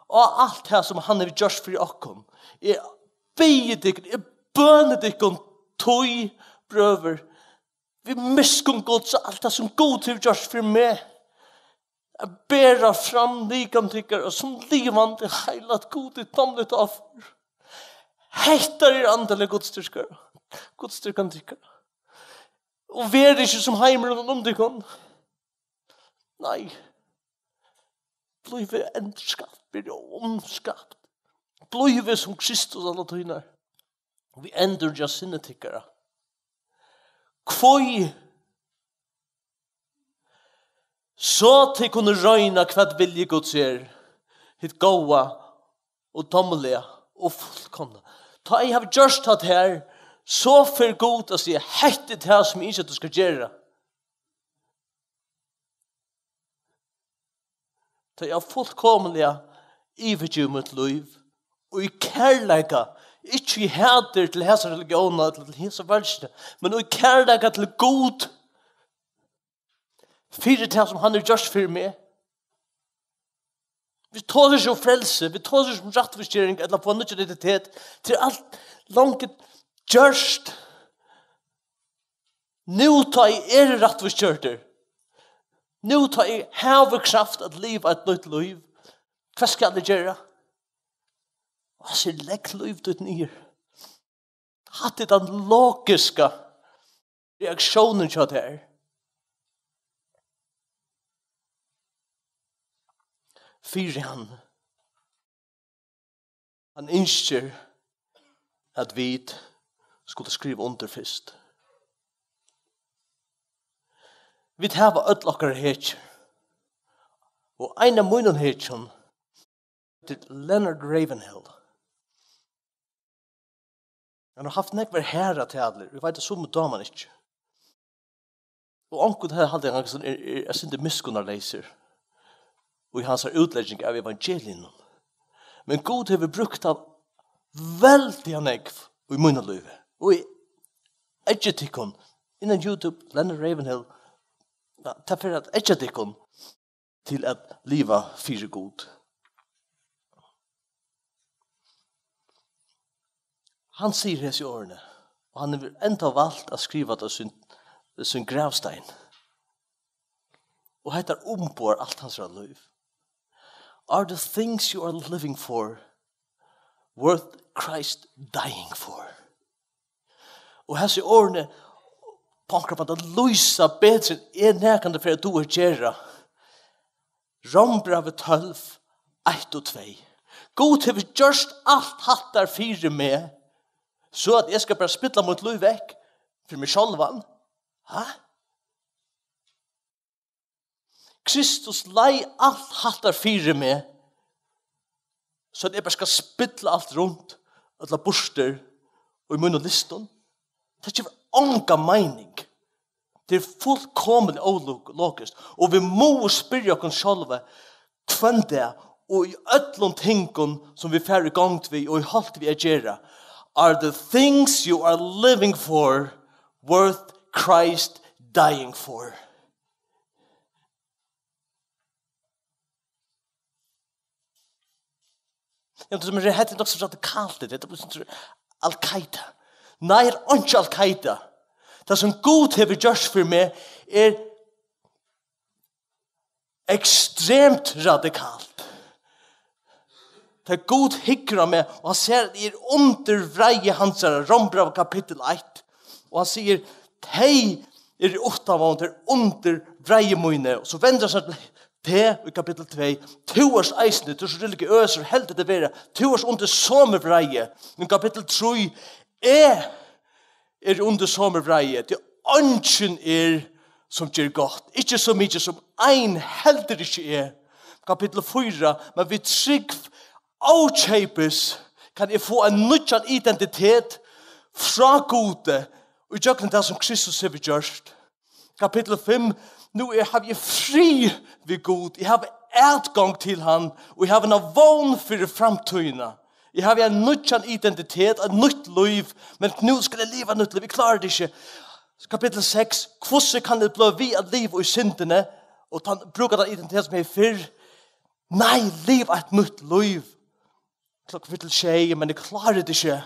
á alt tað, sum hann hevur gjørt fyri okkum. Eg biði tykkum, eg bøni tykkum, tí, brøður, við miskunn Guds, alt tað, sum Gud hevur gjørt fyri meg, at bera fram likam tykkara sum livandi, heilagt, Gudi dámligt offur. Hetta er andaliga gudstyrka, gudstyrkan tykkara. Og verið ikki sum heimurin rundan um tykkum. Nei. Blívið endurskapt, verið umskapt. Blívið sum Kristus alla tíðina. Og við endurgjørt sinni tykkara. Hví? So tit kunnu royna, hvat vilji Guds er, hitt góða og dámliga og fullkomna. Tá eg havi gjørt hatta her, so fer Gud at siga, "Hetta er tað, sum eg ynski, at tú skal gera." Tá eg havi fullkomiliga yvirgivið mítt lív, og í kærleika, ikki í hatur til hesa religiónina ella til hesa fólkini, men í kærleika til Gud, fyri tað, sum hann hevur gjørt fyri meg. Vit tosa ikki um frelsi, vit tosa ikki um rættvísgering ella fáa nýggjan identitet. Tað er alt longu gjørt. Nú tá eg eri rættvísgjørdur, nú tá eg havi kraft at liva eitt nýtt lív, hvat skal eg gera? Og hann sigur, legg lív títt niður. Hatta er tann logiska reaktiónin hjá tær. Fyri hann. Hann ynskir, at vit skulu skriva undir fyrst. Vit hava øll okkara hetjur. Og ein av mínum hetjum er Leonard Ravenhill. Hann hevur havt nógvar harðar talur. Eg veit, at summi dámar hann ikki. Og onkuntíð haldi eg, hann er, er eitt sindur miskunnarleysur í hansara útlegging av evangeliinum. Men Gud hevur brúkt hann veldiga nógv í mínum lívi. Og eg eggi tykkum, innan YouTube, Leonard Ravenhill, ja, tað fer at eggja tykkum til at liva fyri Gud. Hann sigur hesi orðini, og hann hevur enntá valt at skriva tað á sín, sín gravstein. Og hetta umboðar alt hansara lív. Are the things you are living for worth Christ dying for? Og hesi orðini, á onkran máta lýsa betri enn eg nakrantíð fari at duga at gera. Rómbrævið tólv, eitt og tvey. Gud hevur gjørt alt hatta fyri meg, so at eg skal bara spilla mítt lív vekk fyri meg sjálvan? Ha? Kristus leið alt hatta fyri meg, so at eg bara skal spilla alt runt, ella burtur, í mínum lystum. Tað gevur onga meining. Tað er fullkomiliga ólog-, logiskt. Og vit mugu spyrja okkum sjálv hvønn dag, og í øllum tingum, sum vit fara í gongd við, og í holt við at gera, are the things you are living for worth Christ dying for? Ja, tað sum er, hetta er nokk so radikalt, tað er sum Al-Qaida. Nei, er einki Al-Qaida. Tað sum Gud hevur gjørt fyri meg, er ekstremt radikalt. Tá Gud hyggur á meg, og hann sær, at eg eri undir vreiði hansara, Rómbrævið kapittul eitt, og hann sigur, tey eru uttanvóndir undir vreiði míni. Og so vendir hann sær til teg í kapittul tvey, tú ert eisini, tú ert so religiøsur, heldur teg vera, tú ert undir somu vreiði. Men kapittul trý, eg eri undir somu vreiði, tí eingin er, sum ger gott, ikki so mikið sum ein, heldur ikki eg. Kapittul fýra, men við trúgv ókeypis kann eg fáa ein nýggjan identitet frá Gudi, í gjøgnum tað, sum Kristus hevur gjørt. Kapittul fimm, nú er, havi eg frið við Gud, eg havi atgongd til hann, og eg havi eina vón fyri framtíðina. Eg havi ein nýggjan identitet, eitt nýtt lív, men nú skal eg liva eitt nýtt lív, eg klári tað ikki. Kapittul seks, hvussu kann eg blíva við at liva í syndini? Og tann, brúka tann identitet sum eg hevði fyrr. Nei, liv eitt nýtt lív. Klokkan fýra til sjey, men eg klári tað ikki.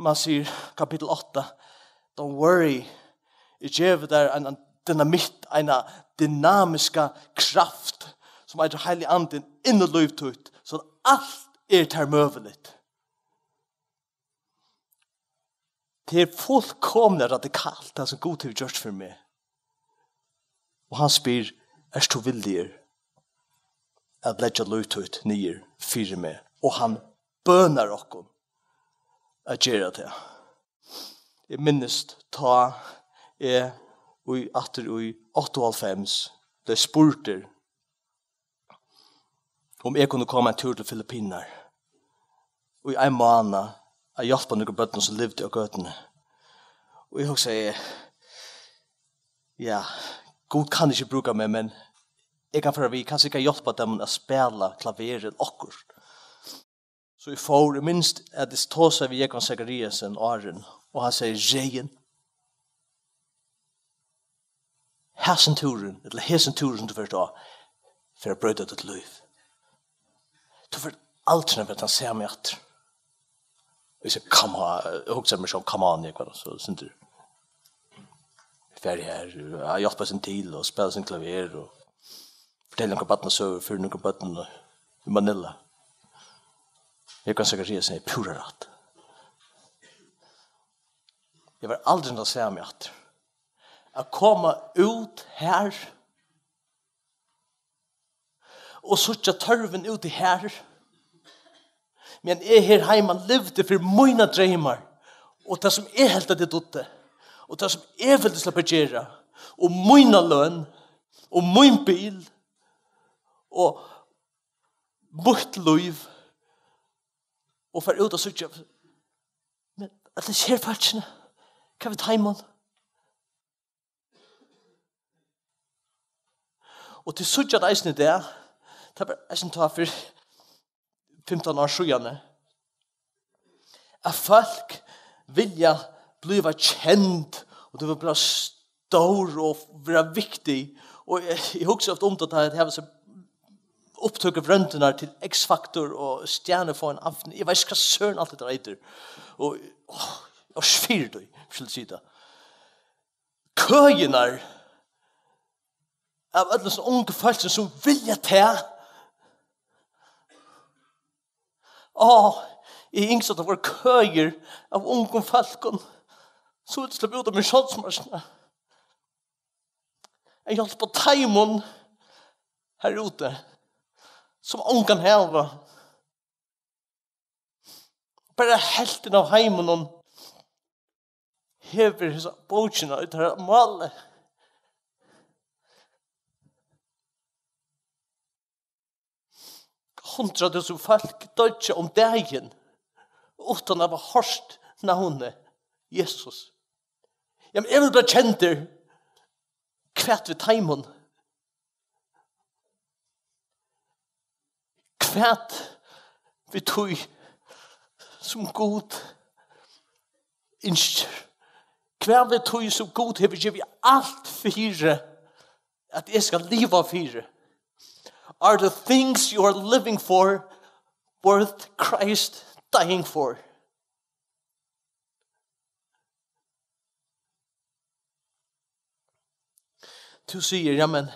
Man sigur, kapittul átta, don't worry. Eg gevi tær ein, ein dynamitt, eina dynamiska kraft, sum eitur Heilagi Andin, inn í lív títt, so at alt er tær møguligt. Tað er fullkomiliga radikalt, tað sum Gud hevur gjørt fyri meg. Og hann spyr, ert tú villigur at leggja lív títt niður fyri meg? Og hann bønar okkum at gera tað. Eg minnist, tá eg í, aftur í áttaoghálvfems bleiv spurdur, um eg kundi koma ein túr til Filippinar í ein mánað at hjálpa nøkrum børnum, sum livdu á gøtuni. Og eg hugsaði, ja, Gud kann ikki brúka meg, men eg kann fara við, kanska eg kann hjálpa teimum at spæla klaver ella okkurt. So eg fór, eg minnist, at eg tosaði við Jógvan Zachariasen áðrenn, og hann segði, Regin, hasin túrurin, ella hesin túrurin, sum tú fert á, fer at broyta títt lív. Tú fert aldrin at vera tann sami aftur. Eg sigi, come on, eg hugsaði mær so, come on, eg var so sindur. Fari har, eg hjálpi sær til og spæli sær klaver og fortelji onkrar barnasøgur fyri nøkrum børnum í Manila. Jógvan Zachariasen hevði púra rætt. Eg var aldrin tann sami aftur. At koma út har og síggja tørvin úti har, meðan eg her heima livdi fyri mínar dreymar og tað, sum eg helt, at eg dugdi, og tað, sum eg vildi sleppa at gera, og mína løn, og mín bil, og mítt lív, og fara út og síggja, men øll hesi her fólkini, hvat við teimum? Og tit síggja tað eisini í dag, tað var eisini tá fyri fimtan ár síðani, at fólk vilja blíva kend, og tey vilja blíva stór og vera viktig. Og eg, eg hugsi ofta um tað, tá eg havi so upptøkur, royndirnar til X Factor og Stjernefáan aften. Eg veit ikki, hvat søren alt hetta eitur. Og, åh, eg eri fyri tí, skal eg siga tað. Køirnar av øllum sum ungu fólki sum vilja tað. Á, eg ynskti, at tað vóru køir av ungum fólkum. so vildi eg sleppa út av mær sjálvsmarknað. At hjálpa teimum har úti, sum ongan hava. Bara helvtin av heiminum hevur hesa bókina í teirra máli. Hundrað túsund fólk doyggja um dagin uttan at hava hoyrt navnið Jesus. Jamen, eg vil bara kendur. Hvat við teimum? Hvat við tí, sum Gud ynskir? Hvat við tí, sum Gud hevur givið alt fyri, at eg skal liva fyri? Are the things you are living for worth Christ dying for? Tú sigur, jamen,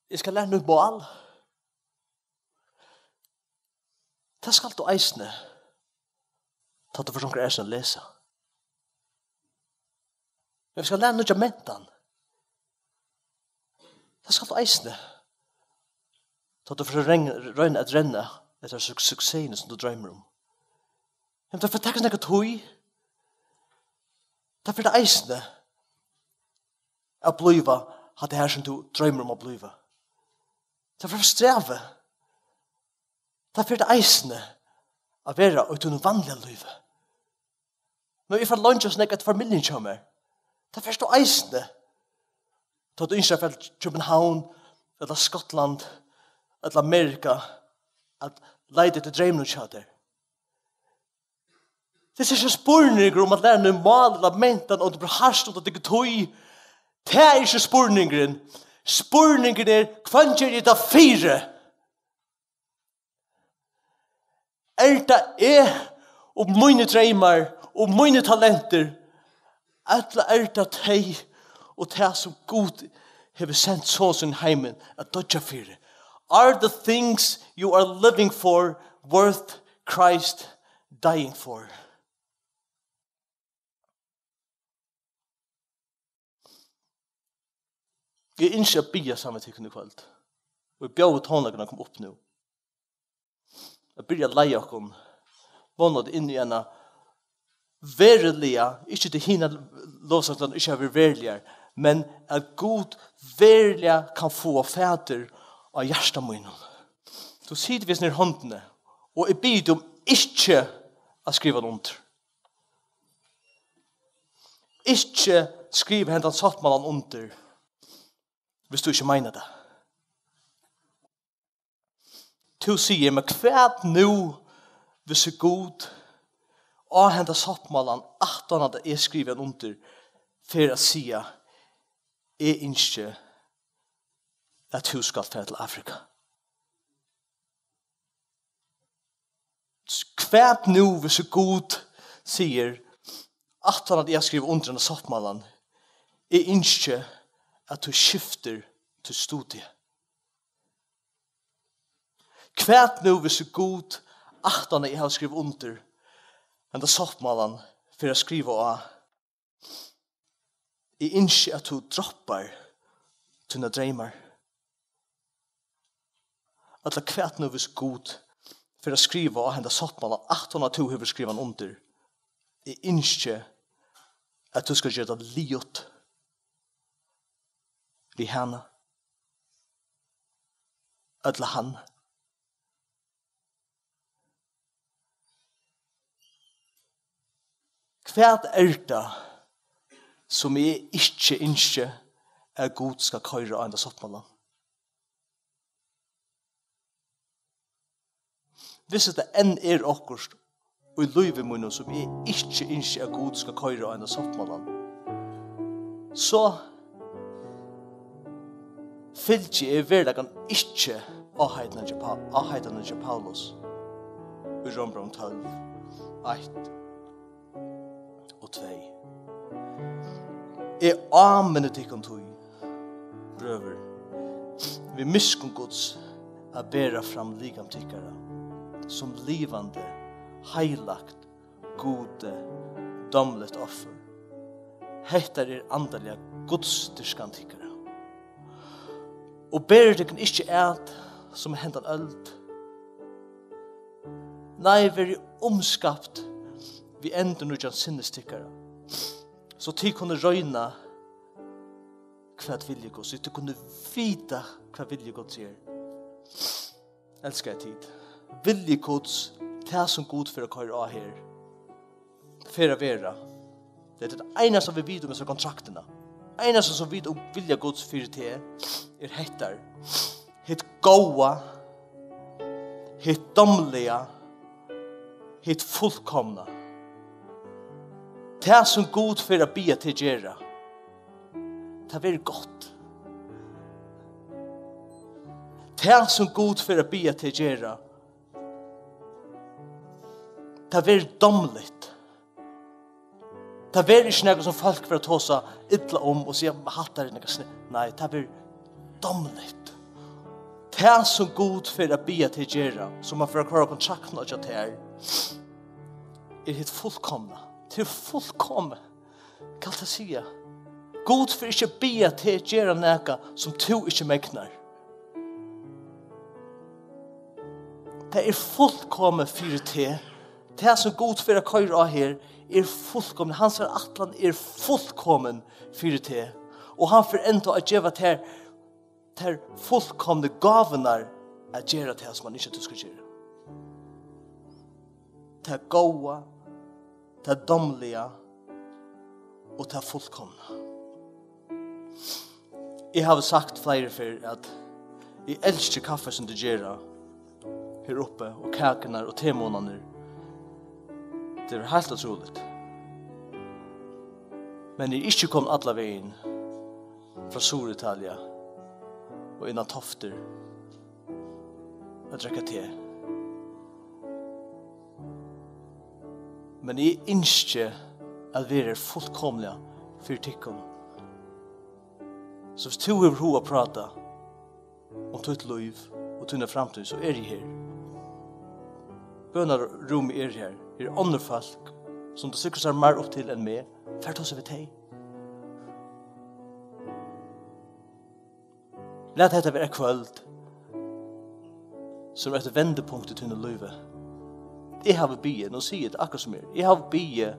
eg skal læra nýtt mál. Tað skalt tú eisini, tá tú fært onkran aðrastaðni at lesa. Men vit skulu læra nýggja mentan. Tað skalt tú eisini, tá tú fært at reng-, royna at renna eftir su-, suksessini, sum tú droymir um. Men tað fer at taka nakra tíð. Tað fer tað eisini at blíva hatta her, sum tú droymir um at blíva. Tað fer at strava. Tað fer tað eisini at vera í tínum vanliga lívi. Men eg fari leingi at snakka eftir familjuni hjá mær. Tað fert tú eisini. Tá tú ynskir at fara til København, ella Skotland, ella Amerika, at leita eftir dreyminum hjá tær. Tað er ikki spurningur um at læra nýtt mál ella mentan, og tú brúkir hart og tað tekur tíð. Tað er ikki spurningurin. Spurningurin er, hvønn geri eg tað fyri? Er tað eg og mínir dreymar og mínir talentir, ella er tað tey og tað, sum Gud hevur sent Son sín heimin at doyggja fyri? Are the things you are living for worth Christ dying for? Eg ynski at biðja saman við tykkum í kvøld. Og eg bjóði tónleikarunum at koma upp nú. At byrja at leiða okkum vónandi inn í eina veruliga, ikki tí hini lovsangsarnir ikki hava verið veruligar, men at Gud veruliga kann fáa fatur á hjarta mínum. Tú situr við hesum í hondini, og eg biði teg um ikki at skriva hann undir. Ikki skriva hendan sáttmálan undir, viss tú ikki meinar tað. Tú sigur, men hvat nú, viss Gud á henda sáttmálan, aftan á at eg skrivi hann undir, fer at siga, eg ynski, at tú skalt fara til Afrika? Hvat nú, viss Gud sigur, aftan at eg havi skrivað undir henda sáttmálan, eg ynski, at tú skiftir til studier? Hvat nú, viss Gud, aftan at eg havi skrivað undir henda sáttmálan, fer at skriva á, eg ynski, at tú droppar tínar dreymar? Ella hvat nú, viss Gud fer at skriva á henda sáttmála, aftan at tú hevur skrivað hann undir? Eg ynski, at tú skal gera tað liðugt við hana. Ella hann. Hvat er tað, sum eg ikki ynski, at Gud skal koyra á henda sáttmálan? Viss tað enn er okkurt í lívi mínum, sum eg ikki ynski, at Gud skal koyra á henda sáttmálan, so fylgi eg veruleikanum ikki áheitanini hjá Pá-, áheitanini hjá Paulus í Rómbrævinum tólv, eitt og tvey. Eg áminni tykkum tí, brøður, við miskunn Guds, at bera fram likam tykkara sum livandi, heilagt, Gudi dámligt offur. Hetta er andaliga gudsdýrkan tykkara. Og berið tykkum ikki at sum hendan øld, nei, verið umskapt við endurnýggjan sinnis tykkara, so tit kunnu royna, hvat vilji Guds, so tit kunnu vita, hvat vilji Guds er. Elskaði tit, vilji Guds, tað sum Gud fer at koyra á her, fer at vera. Tað er tað einasta, vit vita um hesa kontraktina. Einasta, sum vit um vilja Guds fyri teg, er hettar. Hitt góða, hitt dámliga, hitt fullkomna. Tað, sum Gud fer at biðja teg gera, tað verður gott. Tað, sum Gud fer at biðja teg gera, tað verður dámligt. Tað verður ikki nakað, sum fólk verða tosa illa um og siga, "Hatta er nakað sni-", nei, tað verður dámligt. Tað, sum Gud fer at biðja teg gera, sum hann fer at koyra kontraktina hjá tær, er hitt fullkomna. Tað er fullkomið. Hvat skal tað siga? Gud fer ikki at biðja teg gera nakað, sum tú ikki megnar. Tað er fullkomið fyri teg. Tað, sum Gud fer at koyra á her, er fullkomið. Hansara ætlan er fullkomin fyri teg. Og hann fer enntá at geva tær tær fullkomnu gávurnar at gera tað, sum hann ynskir, at tú skal gera. Tað góða, tað dámliga og tað fullkomna. Eg havi sagt fleiri ferð, at eg elski kaffið, sum tit gera her uppi, og kakurnar og temunarnir. Tað er heilt ótrúligt. Men eg eri ikki komin allan vegin frá Suðuritalia og inn á Toftir at drekka te. Men eg ynski at vera her fullkomiliga fyri tykkum. So viss tú hevur hug at práta um títt lív og tína framtíð, so eri eg her. Bønarúmið er her. Her eru onnur fólk, sum tú sikkurt sært meir upp til enn meg. Far tosa við tey. Lat hetta vera eitt kvøld, sum er eitt vendipunkt í tínum lívi. Eg havi biðið, nú sigi eg tað akkurát sum er, eg havi biðið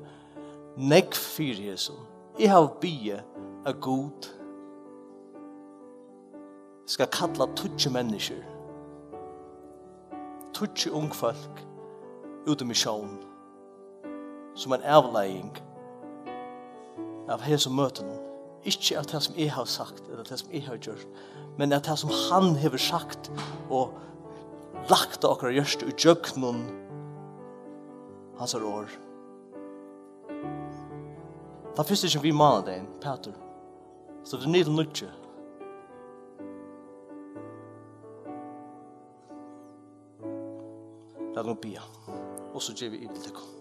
nógv fyri hesum. Eg havi biðið, at Gud skal kalla tíggju menniskjur, tíggju ung fólk, út í missión, sum ein avleiðing av hesum møtunum. Ikki av tað, sum eg havi sagt, ella tað, sum eg havi gjørt, men av tað, sum hann hevur sagt og lagt á okkara hjørtu í gjøgnum hansara orð. Tann fyrsta kemur við mánadagin, Pætur. So tað er niður til níggju. Lat okkum biðja, og so geri eg yvir til tykkum.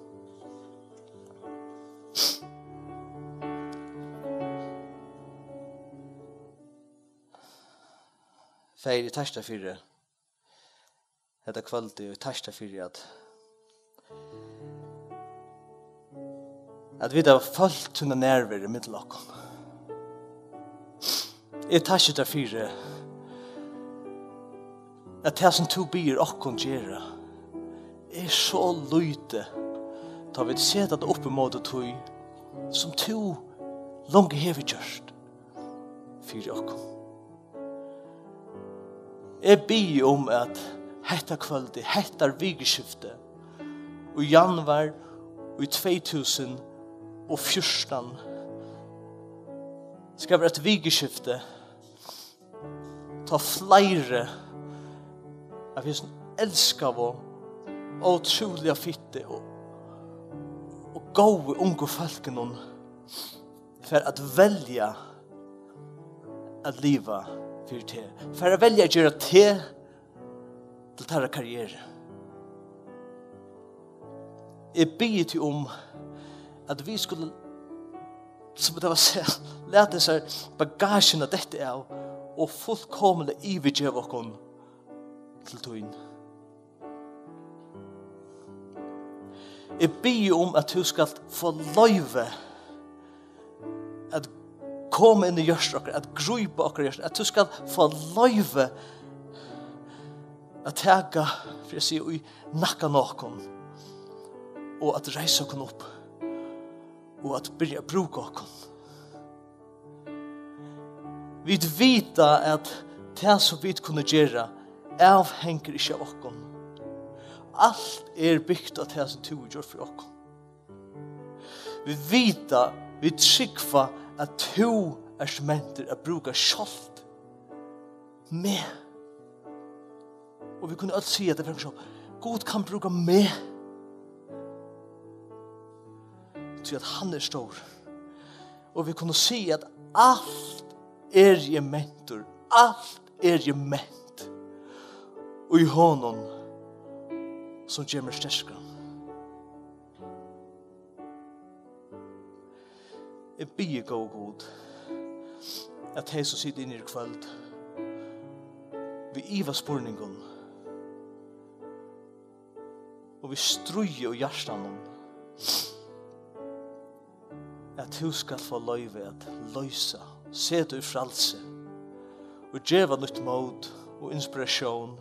Faðir, eg takki tær fyri hetta kvøldið, og eg takki tær fyri, at, at vit hava følt tína nærveru millum okkum. Eg takki tær fyri, at tað, sum tú biður okkum gera, er so lítið, tá vit seta tað upp ímóti tí, sum tú longu hevur gjørt fyri okkum. Eg biði um, at hetta kvøldið, hetta vikuskiftið, í januar í tvey túsund og fjúrtan, skal vera eitt vikuskifti, tá fleiri av hesum elskaðu, ótrúliga fittu og, og góðu ungu fólkunum fara at velja at liva fyri teg, fara at velja at gera teg til teirra karrieru. Eg biði teg um, at vit skulu, sum tað var sagt, lata hesar bagasjuna detta av og fullkomiliga yvirgeva okkum til tín. Eg biði um, at tú skalt fáa loyvi at koma inn í hjørtu okkara, at grípa okkara hjørtu, at tú skalt fáa loyvi at taka, fyri at siga, í nakkan á okkum og at reisa okkum upp og at byrja at brúka okkum. Vit vita, at tað, sum vit kunnu gera, avhongur ikki av okkum. Alt er bygt á tað, sum tú hevur gjørt fyri okkum. Vit vita, vit trúgva, at tú ert mentur at brúka sjálvt meg. Og vit kunnu øll siga, at tað er so, Gud kann brúka meg, tí at hann er stórur. Og vit kunnu siga, at alt er eg mentur, alt er eg ment í honum, sum ger meg sterkan. Eg biði, góði Gud, at tey, sum sita inni í kvøld við ivaspurningum og við stríði í hjartanum, at tú skalt fáa loyvi at loysa, seta í frælsi og geva nýtt mót og inspiratión,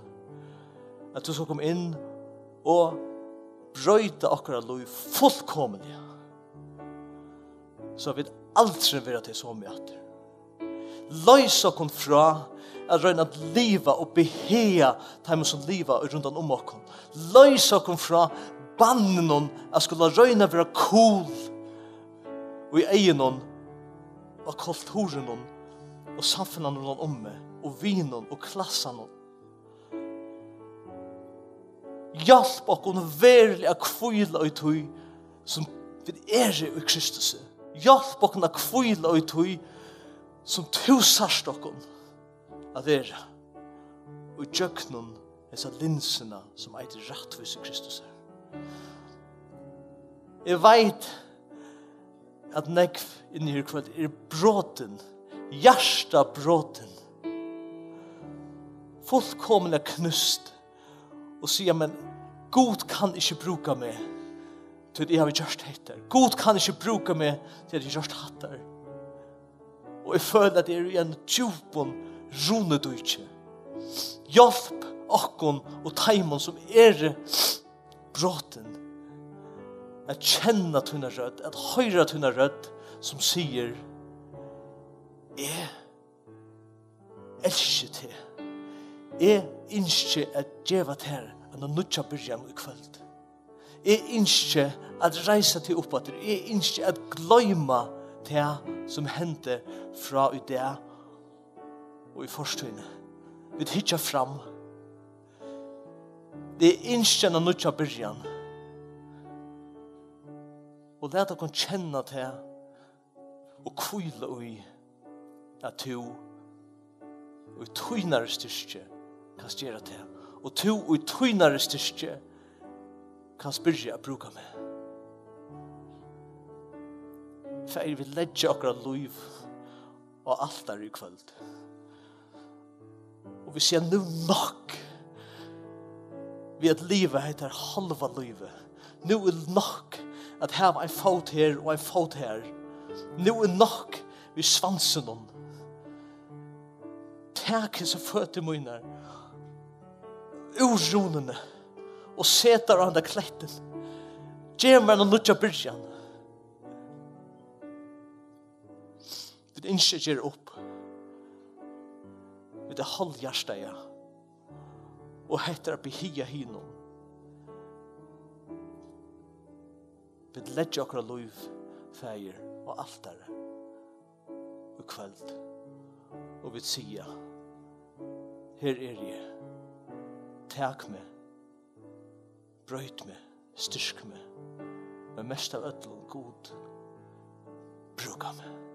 at tú skalt koma inn og broyta okkara lív fullkomiliga, so at vit aldrin verða tey somu aftur. Loys okkum frá at royna at liva og behaga teimum, sum liva rundan um okkum. Loys okkum frá banninum at skula royna at vera cool í eygunum á kulturinum og samfelagnum rundan um meg og vinum og klassanum. Hjálp okkum veruliga at hvíla í tí, sum vit eru í Kristusi. Hjálp okkum at hvíla í tí, sum tú sært okkum at vera, í gjøgnum hesa linsuna, sum eitur rættvísi Kristusar. Eg veit, at nógv inni her í kvøld eru brotin, hjartabrotin, fullkomiliga knúst, og siga: "Men Gud kann ikki brúka meg, tí at eg havi gjørt hetta. Gud kann ikki brúka meg, tí at eg havi gjørt hatta." Og eg føli, at eg eri í einum djúpum rundidýki. Hjálp okkum og teimum, sum eru brotin, at kenna tína rødd, at hoyra tína rødd, sum sigur: "Eg elski teg. Eg ynski at geva tær eina nýggja byrjan í kvøld. Eg ynski at reisa teg upp aftur. Eg ynski at gloyma tað, sum hendi frá í dag og í fortíðini." Vit hyggja fram. Eg ynski eina nýggja byrjan. Og lat okkum kenna tað og hvíla í, at tú í tínari styrki kanst gera tað, og tú í tínari styrki kanst byrja at brúka meg. Faðir, vit leggja okkara lív á altarið í kvøld. Og vit siga: "Nú nokk við at liva hetta her hálva lívið. Nú er nokk at hava ein fót her og ein fót har. Nú er nokk við svansinum. Tak hesar føtur mínar úr rúnuni og set teir á handa klettin. Gev mær eina nýggja byrjan." Vit ynskja at gera upp. Vit eru hálvhjartaða. Og hetta er at behaga hinum. Vit leggja okkara lív, Faðir, á altarið í kvøld. Og vit siga: "Her eri eg. Tak meg. Broyt meg. Styrk meg. Men mest av øllum, Gud, brúka meg."